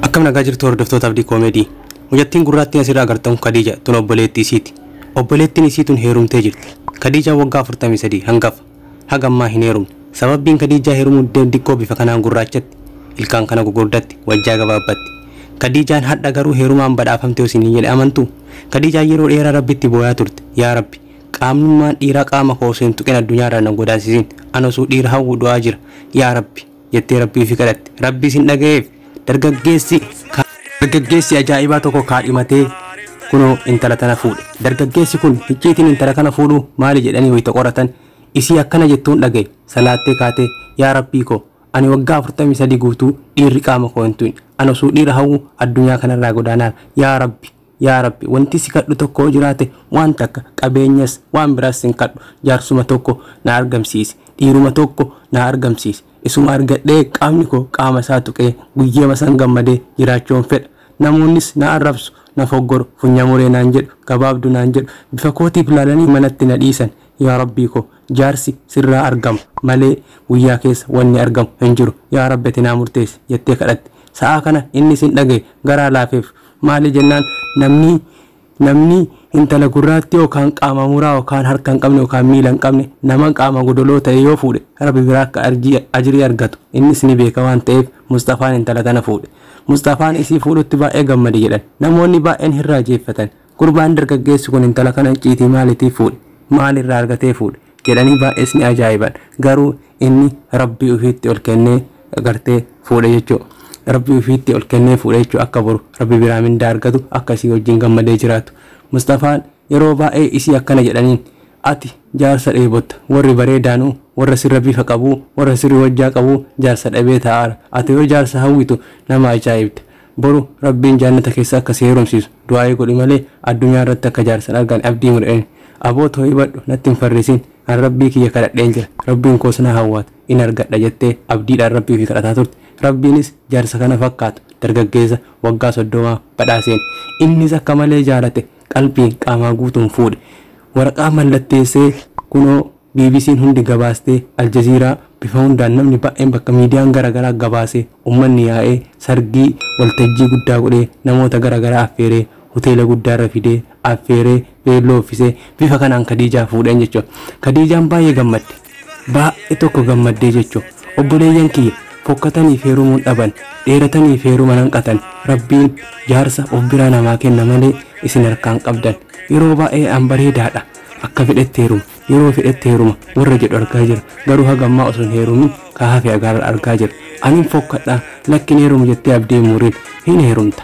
Akkam nagaa jirtu hordoftoota Abdii Koomeedii. Mucattiin gurraattiin asirraa agartan Khadiija tun obboleettii isiiti. Obboleettiin isii tun heerumtee jirti. Khadiijaan waggaa 43 hangafa. Haga ammaa hin heerumne. Sababbiin Khadiijaa heerumuu diddeef diqqoo bifa kanaan gurraachatti. Ilkaan kana gugurdatti, wajjaa gabaabbatti. Khadiijaan hadha garuu heerumaan badhaafamte yoo isiniin jedhe amantuu? Khadiijaan yeroo dheeraa Rabbitti booyaa turte. Yaa Rabbi! Qaamnummaan dhiiraa qaama koo osoo hin tuqin addunyaarraa na godaansisin. An osoo dhiira hawwu du'aa jira. Yaa Rabbi! Jettee Rabbii ofii kadhatte. Rabbiis hin dhagayeef. Dargaggeessi Dargaggeessi ajaa'ibaa tokko kaadhimatee kunoo intala tana fuudhe. Dargaggeessi kun icciitiin intala kana fuudhuu maali jedhanii wayita qoratan isii akkana jettuun dhagaye. Salaattee kaatee yaa Rabbii koo ani waggaa 43 guutuu dhiirri qaama koo hin tuqne. An osoo dhiira hawwu addunyaa kanarraa godaanaara. Yaa Rabbi yaa Rabbi wanti si kadhu tokko yoo jiraate waan takka qabeenyas waan biraas sin kadhu jaarsuma tokko na argamsiisi. Dhiiruma tokko na argamsiisi. Isuma argadhee qaamni koo qaama isaa tuqee guyyama san gammadee jiraachuun fedha. Namoonnis na arrabsu, na foggoru, funya muree naan jedhu, gabaabdu naan jedhu, bifa kootiif laalanii manatti na dhiisan. Yaa Rabbii koo jaarsi sirraa argama malee guyyaa keessa wanni argamu hin jiru. Yaa Rabbi ati naa murteessi jettee kadhatte. Sa'aa kana innis hin dhagaye garaa laafeef. Maali jennaan namni Namni intala gurraattii yookaan qaama muraa yookaan harka hin qabne yookaan miila hin qabne nama qaama godoloo ta'e yoo fuudhe Rabbi biraa akka ajrii argatu innis ni beeka waan ta'eef Musxafaan intala tana fuudhe. Musxafaan isii fuudhutti baay'ee gammade jedhan. Namoonni baay'een hin raajeeffatan. Gurbaan dargaggeessi kun intala kana icciitii maaliitiif fuudhe? Maal irraa argatee fuudhe? Jedhanii baay'ees ni ajaa'iban. Garuu inni Rabbii ufiitti ol kennee gartee fuudhe jechuudha. Rabbii ufiitti ol kennee fuudhe jechuudha akka boru Rabbi biraa mindaa argatu akka isii wajjin gammadee jiraatu. Musxafaan yeroo baay'ee isii akkana jedhaniin ati jaarsa dheebotta warri bareedaanuu warra sirra bifa qabuu warra sirri wajjaa qabuu jaarsa dhabee taa'aara ati yoo jaarsa hawwitu nama ajaa'ibda. Boru Rabbiin jaannata keessa akka si heerumsiisu du'aa'ii godhi malee addunyaa irratti akka jaarsa hin arganne abdii muri. Aboo toohibadhu natti hin farrisin an Rabbii kiyya kadhadheen jira Rabbiin koos na hawwaata in argadha jettee abdiidhaan Rabbii ofii kadhataa turte. Rabbiinis jaarsa kana fakkaatu dargaggeessa waggaa 30 badhaaseen. Innis akka malee jaalate qalbiin qaamaa guutuun fuudhe. Waraqaa mallatteessee kunoo BBCn hundi gabaastee, Aljazeera, bifa hundaan namni baay'een bakka miidiyaan gara garaa gabaase ummanni yaa'ee sargii waltajjii guddaa godhee namoota gara garaa affeeree hoteela guddaarra fidee affeeree beelloo uffisee bifa kanaan Kadiijaa fuudheen jechuudha. Kadiijaan baay'ee gammadde. Baay'ee tokko gammaddee jechuudha. Obboleeyyan kiyya fokkataniif heerumuun dhaban, dheerataniif heeruma hanqatan Rabbiin jaarsa of biraa namaa kenna malee isin harkaan qabdan. Yeroo baay'ee an bareedaadha. Akka fedhetti heeruma, yeroo fedhetti heeruma warra jedhu argaa jira. Garuu haga ammaa osoo hin heerumin ka hafe argaa jira. Anin fokkadha, lakki hin heerumu jettee abdii hin murin. Hin heerumta.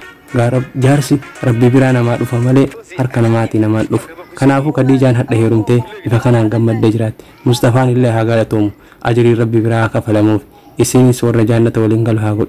Jaarsi Rabbi biraa namaa dhufa malee harka namaatii namaan dhufu. Kanaafuu Kadiijaan hadha heerumtee bifa kanaan gammaddee jiraatti. Musxafaan illee haa galatoomu. Ajriin Rabbi biraa haa kafalamuuf. Isinis warra jaannata waliin galu haa godhu.